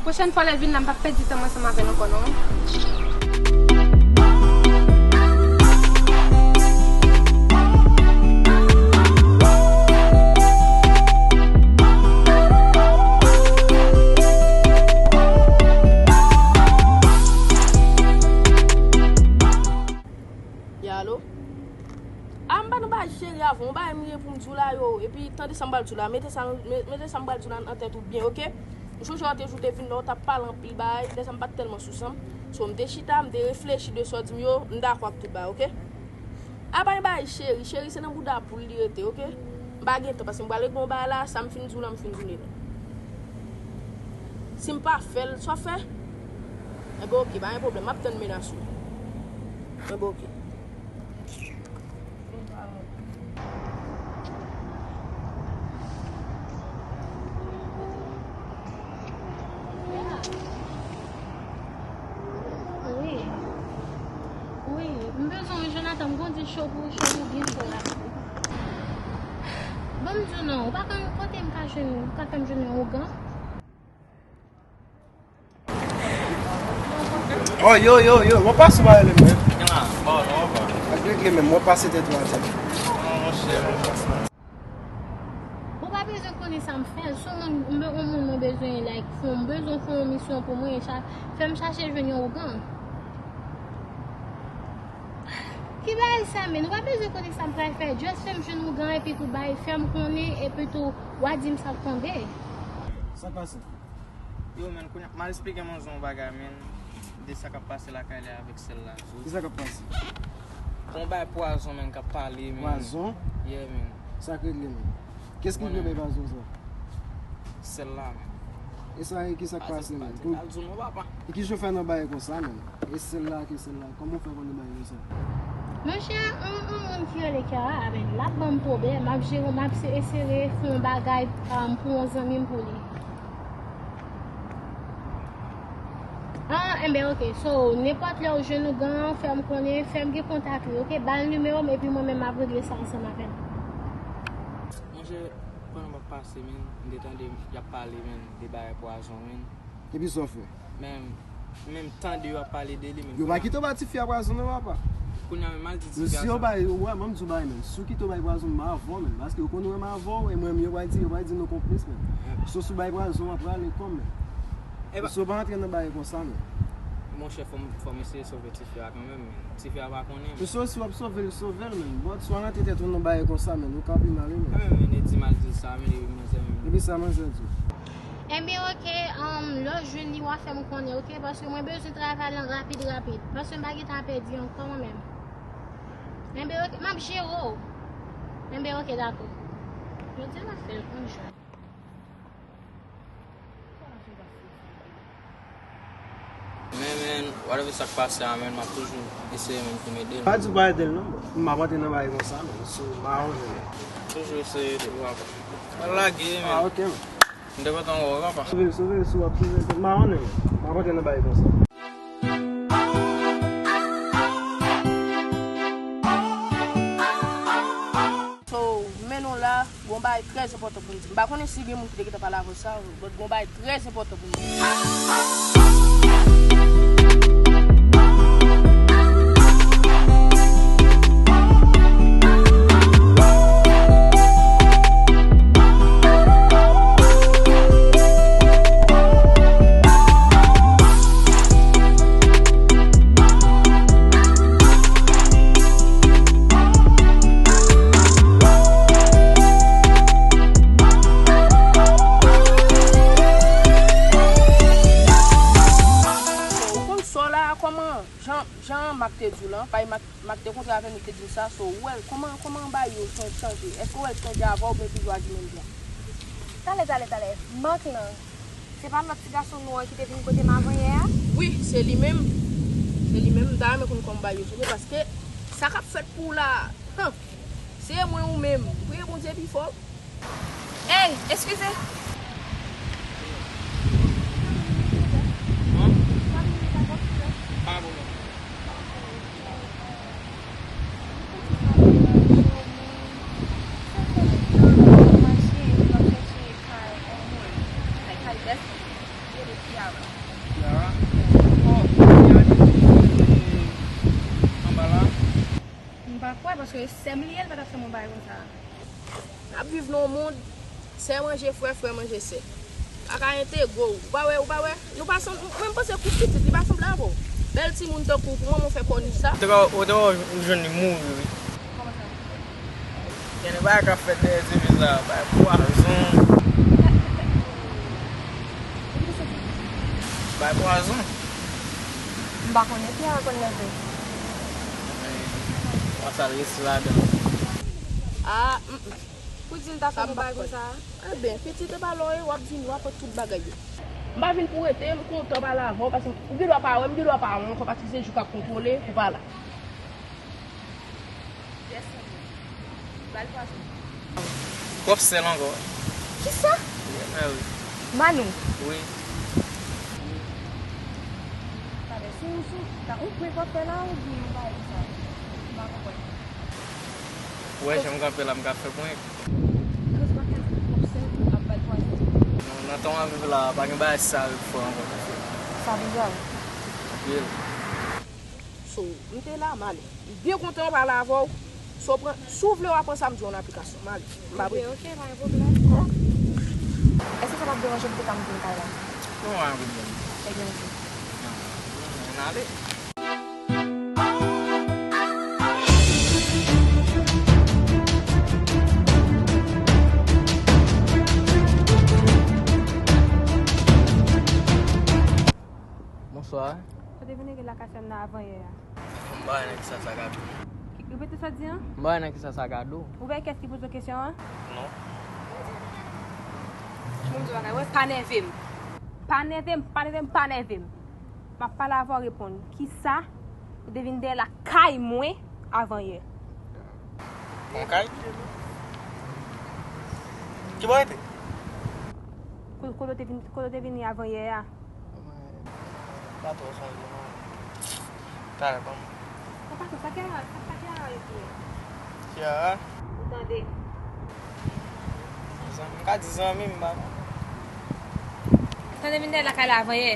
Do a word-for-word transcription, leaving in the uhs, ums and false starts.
Pwochèn fwa lè l vin la, m p ap pèdi tan m ansanm avè l ankò non. Alo? A, m pa nan bagay serye avè w, yon bagay m gen pou m di w la yo, epi tande sa m pral di w la, mete sa, mete sa m pral di w la nan tèt ou byen, oke? M sonje w te jou te vin la, w t ap pale anpil bagay, lè sa m pa t tèlman sou san m. So, m te chita, m te reflechi de sa w di m yo, m dakò ak tout bagay, oke? A pa gen bagay cheri, cheri se nan bouda poul li rete, oke? M pa gen tan, paske m pral regle yon bagay la, sa m fin di w la, m fin di w li la. Si m pa fè l, sa w fè? Enben oke, pa gen pwoblèm, m ap tann menas ou. Enben oke. Wi. Wi, m bezwen w, Jonathan, m gon di cho pou ou, cho pou ou byen cho la. Ban m di w non, ou pa konn kote m ka jwenn, ou ka fè m jwenn yon ougan? Oh, yo, yo, yo, mwen pase ba rele m, men. Ak regle menm, mwen pase tèt ou atè. Ou pa bezwen konnen sa m fè. Si yon moun, m be-, yon moun mwen bezwen, like, fè, m bezwen fè yon misyon pou mwen, cha-, fè m chache jwenn yon ougan. Ki bagay sa, men? Ou pa bezwen konnen sa m pral fè. Just fè m jwenn ougan epi tou bay, fè m konnen epi tou w a di m sa k tonbe. Sa k pase? Yo, men, kounye a, m al esplike manzè yon bagay, men, de sa k ap pase lakay li avèk sè l la. Ki sa k ap pase? Bon, bay pwazon, men, k ap pale, men. Pwazon? Yeah, men. Sa k regle, men? Kiyès ki vle bay pwazon sa? Sè l la, men. E sa, e ki sa k pase, men? Al di w non, papa. E ki jan w fè nan bagay konsa, men? E sè l la, ki sè l la. Kòman w fè konnen bagay konsa? Monchè, yon, yon moun ki rele Kiara, men, l ap ban m pwoblèm, m ap jere, m ap se-, eseye fè yon bagay, um, pou yon zanmi m pou li. Ah, enben, oke. So, nenpòt lè w jwenn ougan an, fè m konnen, fè m gen kontak li, oke? Ba l nimewo m, epi mwen menm m ap regle sa ansanm avè l. Monchè, pandan m ap pase, men, m te tande y ap pale, men, de bagay pwazon, men. Epi sa w fè? Men, men m tande yo ap pale de li, men. Yo pa kite w ba tifi a pwazon non, papa. Kounye a, men, m al di tifi a sa. Si yo bay, ou wè, ban m di w bagay, men. Si w kite w bay pwazon, m avè w, men. Paske ou konn wè m avè w, e mwen, yo pral di, yo pral di nou konplis, men. So, si w bay pwazon, w ap rale kò m, men. So, pa antre nan bagay konsa, men. Monchè, fò m, fò m eseye sove tifi a kanmenm, men. Tifi a pa konnen, men. So, si w ap sove l, sove l, men. But, si w al antre tèt ou nan bagay konsa, men, ou ka pi mal, wi, men. Kanmenm, men, e di m al di l sa, men, epi manzè, men. Epi sa manzè di w? Enben, oke, um, lè w jwenn li, w a fè m konnen, oke? Paske mwen bezwen travay lan rapid, rapid. Paske m pa gen tan a pèdi ankò, mwen menm. Enben, oke, m ap jere w. Enben, oke, dakò. Jodi a m ap fè l yon jou. Men, men, whatever sa k pase a, men, m ap toujou eseye, men, pou m ede l. Pa di w pa ede l, non, bro. M ap antre nan bagay konsa, men. So, m pa wè, men. Toujou eseye ede l, papa. Pa lage, men. Ah, oke, men. M te kontan wè w, papa. Sove l, sove l, si w ap sove l, m pa konnen, men. M ap antre nan bagay konsa. So, m mennen w la, gon bagay trè enpòtan pou m di. M pa konnen si gen moun ki te gentan pale avè w sa, but gon bagay trè enpòtan pou m di. Ou konn sa w la, kòman, jan, jan Mak te di w lan, paske Mak, Mak te kontre avè nou, te di l sa, so, ou wè l, kòman, kòman bagay yo chan-, chanje? Èske w wè l chanje avè w oubyen toujou aji menm jan? Talè, talè, talè. Mak lan, se pa lòt ti gason nwa ki te vin kote m avanyè a? Wi, se li menm. Se li menm. M ta renmen konn kòman bagay yo chanje, paske sa k ap fèt pou w la, han, se mwen ou menm. Priye Bondye pi fò. Ey, eskize. Pa kwè, paske sè m li ye, l pa t ap fè m yon bagay konsa. N ap viv nan yon mond, sè manje frè, frè manje sè. Pa ka entegre w. Ou pa wè, ou pa wè? Nou pa sanm, mwen m panse koup pitit, li pa sanble avè w. Bèl timoun tankou w, pou manman w fè kò ni sa. Ou te ka, ou te ka jwenn li mouri, wi. Kòman sa? Gen de bagay k ap fèt dèyè ti fi sa, bay pwazon. Bay pwazon. M pa konnen, Pierre konn leve. Wè sa l resi ladan. Ah, mm, mm. Pou di l ta fè yon bagay konsa. Enben, pitit, e pa lè w ye, w ap vini, w ap wè tout bagay yo. M pa vin pou rete, m kontan pale avè w, paske ou gen dwa pa wè m, gen dwa pa wè w ankò, paske se jou k ap kontwole, ou pa la. Yes, Manou. Ba l pwazon. Twòp sèl ankò. Kisa? Wi, mè wi. Manou? Wi. Talè, sou, sou, ta, ou prank w ap fè la oubyen yon bagay konsa? M pa konprann. Ou wè jan m kanpe la, m ka fè prank. Koz pa ka di twòp sèl pou ap ba l pwazon. Non, nan tan w ap viv la, pa gen bagay sa yo k fò ankò, mesye. Sa vin grav. Anpil. So, m te la, m ale. M byen kontan pale avè w. So, pran, si w vle, w a pran sa m di w an aplikasyon. M ale. M pa prete. Ok, ok, pa gen pwoblèm. Èske sa p ap deranje w pou te ka monte nan kay la? Non, pa gen pwoblèm. Ebyen, ok. Ann ale. Bonswa. Sa te vin rele lakay sè m nan avanyè a. M pa wè nan kisa sa ka dou. Repete sa w di an? M pa wè nan kisa sa ka dou. Ou wè kiyès ki poze w kesyon an? Non. Bon, m di w bagay, wè, pa nève m. Pa nève m, pa nève m, pa nève m. M ap pale avè w, reponn. Kisa ou te vin dèyè lakay mwen avanyè? Mwen kay? Ki bò w rete? Ko-, kote w te vin, kote w te vini avanyè a? Pa twò sonje non. Talè, ban m. Sa pa twò, sa Kiara, sa pa Kiara yo di. Kiara? Ou tande? Zanmi, m ka di zanmi m, m pa konn. Tande vin dèyè lakay la avanyè.